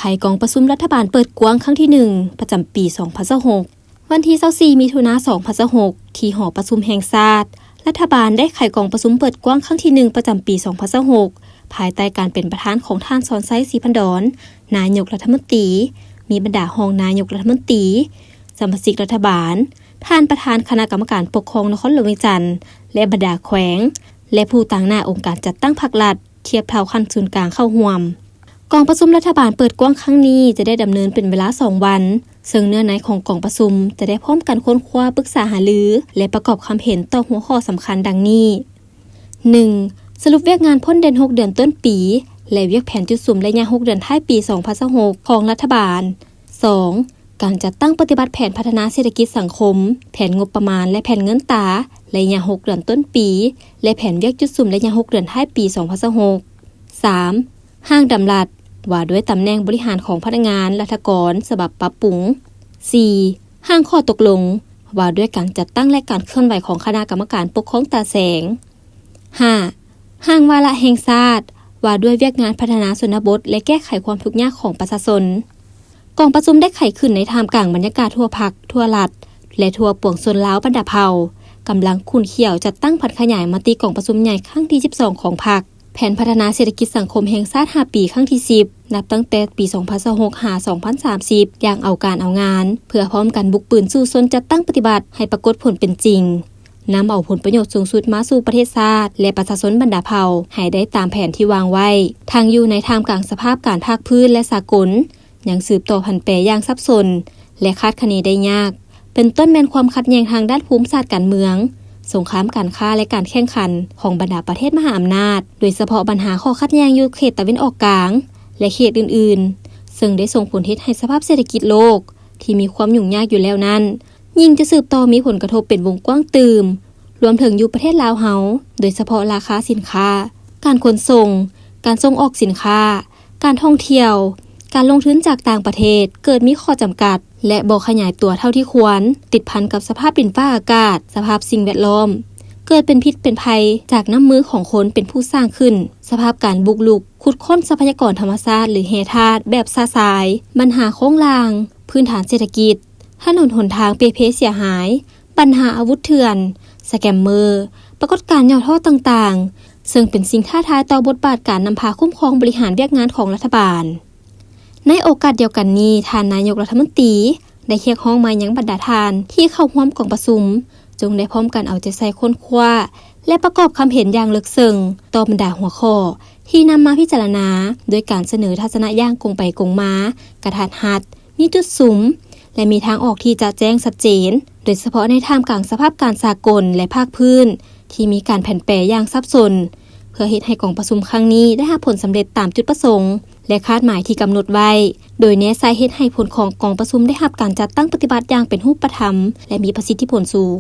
ໄຂກອງປະຊຸມລັດຖະບານເປີດກວ້າງຄັ້ງທີໜຶ່ງ ປະຈຳປີສອງພັນຊາວຫົກ. ວັນທີຊາວສີ່ ມິຖຸນາ ສອງພັນຊາວຫົກ ທີ່ຫໍປະຊຸມແຫ່ງຊາດ, ລັດຖະບານໄດ້ໄຂກອງປະຊຸມເປີດກວ້າງຄັ້ງທີໜຶ່ງ ປະຈຳປີສອງພັນຊາວຫົກ ພາຍໃຕ້ການເປັນປະທານຂອງທ່ານ ສອນໄຊ ສີພັນດອນ ນາຍົກລັດຖະມົນຕີ, ມີບັນດາຮອງນາຍົກລັດຖະມົນຕີ, ສະມາຊິກລັດຖະບານ, ທ່ານປະທານຄະນະກຳມະການປົກຄອງນະຄອນຫຼວງວຽງຈັນ ແລະ ບັນດາແຂວງ ແລະ ຜູ້ຕາງໜ້າອົງການຈັດຕັ້ງພັກລັດ ທຽບເທົ່າຂັ້ນສູນກາງເຂົ້າຮ່ວມ. ກອງປະຊຸມລັດຖະບານເປີດກວ້າງຄັ້ງນີ້ຈະໄດ້ດຳເນີນເປັນເວລາສອງວັນ, ເຊິ່ງເນື້ອໃນຂອງກອງປະຊຸມຈະໄດ້ພ້ອມກັນຄົ້ນຄວ້າ, ປຶກສາຫາລື ແລະ ປະກອບຄຳເຫັນຕໍ່ຫົວຂໍ້ສຳຄັນດັ່ງນີ້: ໜຶ່ງ ສະຫຼຸບວຽກງານພົ້ນເດັ່ນຫົກເດືອນຕົ້ນປີ ແລະ ວຽກແຜນຈຸດສຸມໄລຍະຫົກເດືອນທ້າຍປີສອງພັນຊາວຫົກຂອງລັດຖະບານ. ສອງ ການຈັດຕັ້ງປະຕິບັດແຜນພັດທະນາເສດຖະກິດສັງຄົມ, ແຜນງົບປະມານ ແລະ ແຜນເງິນຕາໄລຍະຫົກເດືອນຕົ້ນປີ ແລະ ແຜນວຽກຈຸດສຸມໄລຍະຫົກເດືອນທ້າຍປີສອງພັນຊາວຫົກ. ສາມ ຮ່າງດຳລັດວ່າດ້ວຍຕຳແໜ່ງບໍລິຫານຂອງພະນັກງານລັດຖະກອນ ສະບັບປັບປຸງ. ສີ່ ຮ່າງຂໍ້ຕົກລົງວ່າດ້ວຍການຈັດຕັ້ງ ແລະ ການເຄື່ອນໄຫວຂອງຄະນະກຳມະການປົກຄອງຕາແສງ. ຫ້າ ຮ່າງວາລະແຫ່ງຊາດວ່າດ້ວຍວຽກງານພັດທະນາຊົນນະບົດ ແລະ ແກ້ໄຂຄວາມທຸກຍາກຂອງປະຊາຊົນ. ກອງປະຊຸມໄດ້ໄຂຂຶ້ນໃນທ່າມກາງບັນຍາກາດທົ່ວພັກ, ທົ່ວລັດ ແລະ ທົ່ວປວງຊົນລາວບັນດາເຜົ່າ ກຳລັງຂຸ້ນຂ້ຽວຈັດຕັ້ງຜັນຂະຫຍາຍມະຕິກອງປະຊຸມໃຫຍ່ຄັ້ງທີສິບສອງຂອງພັກ, ແຜນພັດທະນາເສດຖະກິດສັງຄົມແຫ່ງຊາດຫ້າປີຄັ້ງທີສິບ ນັບຕັ້ງແຕ່ປີສອງພັນຊາວຫົກ ຫາ ສອງພັນສາມສິບ ຢ່າງເອົາການເອົາງານ ເພື່ອພ້ອມກັນບຸກບືນສູ້ຊົນຈັດຕັ້ງປະຕິບັດໃຫ້ປາກົດຜົນເປັນຈິງ. ນຳເອົາຜົນປະໂຫຍດສູງສຸດມາສູ່ປະເທດຊາດ ແລະ ປະຊາຊົນບັນດາເຜົ່າໃຫ້ໄດ້ຕາມແຜນທີ່ວາງໄວ້, ທັງຢູ່ໃນທ່າມກາງສະພາບການພາກພື້ນ ແລະ ສາກົນ ຍັງສືບຕໍ່ຜັນແປຢ່າງສັບສົນ ແລະ ຄາດຄະເນໄດ້ຍາກ, ເປັນຕົ້ນແມ່ນຄວາມຂັດແຍ່ງທາງດ້ານພູມສາດການເມືອງ, ສົງຄາມການຄ້າ ແລະ ການແຂ່ງຂັນຂອງບັນດາປະເທດມະຫາອຳນາດ, ໂດຍສະເພາະບັນຫາຂໍ້ຂັດແຍ່ງຢູ່ເຂດຕາເວັນອອກກາງ ແລະ ເຂດອື່ນໆ, ເຊິ່ງໄດ້ສົ່ງຜົນເຮັດໃຫ້ສະພາບເສດຖະກິດໂລກທີ່ມີຄວາມຫຍຸ້ງຍາກຢູ່ແລ້ວນັ້ນ ຍິ່ງຈະສືບຕໍ່ມີຜົນກະທົບເປັນວົງກວ້າງຕື່ມ, ລວມເຖິງຢູ່ປະເທດລາວເຮົາ, ໂດຍສະເພາະລາຄາສິນຄ້າ, ການຂົນສົ່ງ, ການສົ່ງອອກສິນຄ້າ, ການທ່ອງທ່ຽວ, ການລົງທຶນຈາກຕ່າງປະເທດເກີດມີຂໍ້ຈຳກັດ ແລະ ບໍ່ຂະຫຍາຍຕົວເທົ່າທີ່ຄວນ, ຕິດພັນກັບສະພາບດິນຟ້າອາກາດ, ສະພາບສິ່ງແວດລ້ອມ, ເກີດເປັນພິດເປັນໄພຈາກນ້ຳມືຂອງຄົນເປັນຜູ້ສ້າງຂຶ້ນ, ສະພາບການບຸກລຸກຂຸດຄົ້ນຊັບພະຍາກອນທຳມະຊາດ ຫຼື ແຮ່ທາດແບບຊະຊາຍ, ບັນຫາໂຄງລ່າງ, ພື້ນຖານເສດຖະກິດ, ຖະໜົນຫົນທາງເປ່ເພເສຍຫາຍ, ບັນຫາອາວຸດເຖື່ອນ, ສະແກມເມີ, ປາກົດການຫຍໍ້ທໍ້ຕ່າງໆ, ເຊິ່ງເປັນສິ່ງທ້າທາຍຕໍ່ບົດບາດການນຳພາຄຸ້ມຄອງບໍລິຫານວຽກງານຂອງລັດຖະບານ. ໃນໂອກາດດຽວກັນນີ້, ທ່ານນາຍົກລັດຖະມົນຕີໄດ້ຮຽກຮ້ອງມາຍັງບັນດາທ່ານທີ່ເຂົ້າຮ່ວມກອງປະຊຸມ, ຈົ່ງໄດ້ພ້ອມກັນເອົາໃຈໃສ່ຄົ້ນຄວ້າ ແລະ ປະກອບຄຳເຫັນຢ່າງເລິກເຊິ່ງຕໍ່ບັນດາຫົວຂໍ້ທີ່ນຳມາພິຈາລະນາ, ດ້ວຍການສະເໜີທັດສະນະຢ່າງກົງໄປກົງມາ, ກະທັດຮັດ, ມີຈຸດສຸມ ແລະ ມີທາງອອກທີ່ຈະແຈ້ງຊັດເຈນ, ໂດຍສະເພາະໃນທ່າມກາງສະພາບການສາກົນ ແລະ ພາກພື້ນທີ່ມີການຜັນແປຢ່າງສັບສົນ, ເພື່ອເຮັດໃຫ້ກອງປະຊຸມຄັ້ງນີ້ໄດ້ຮັບຜົນສຳເລັດຕາມຈຸດປະສົງ ແລະ ຄາດໝາຍທີ່ກຳນົດໄວ້, ໂດຍແນໃສ່ເຮັດໃຫ້ຜົນຂອງກອງປະຊຸມໄດ້ຮັບການຈັດຕັ້ງປະຕິບັດຢ່າງເປັນຮູບປະທຳ ແລະ ມີປະສິດທິຜົນສູງ.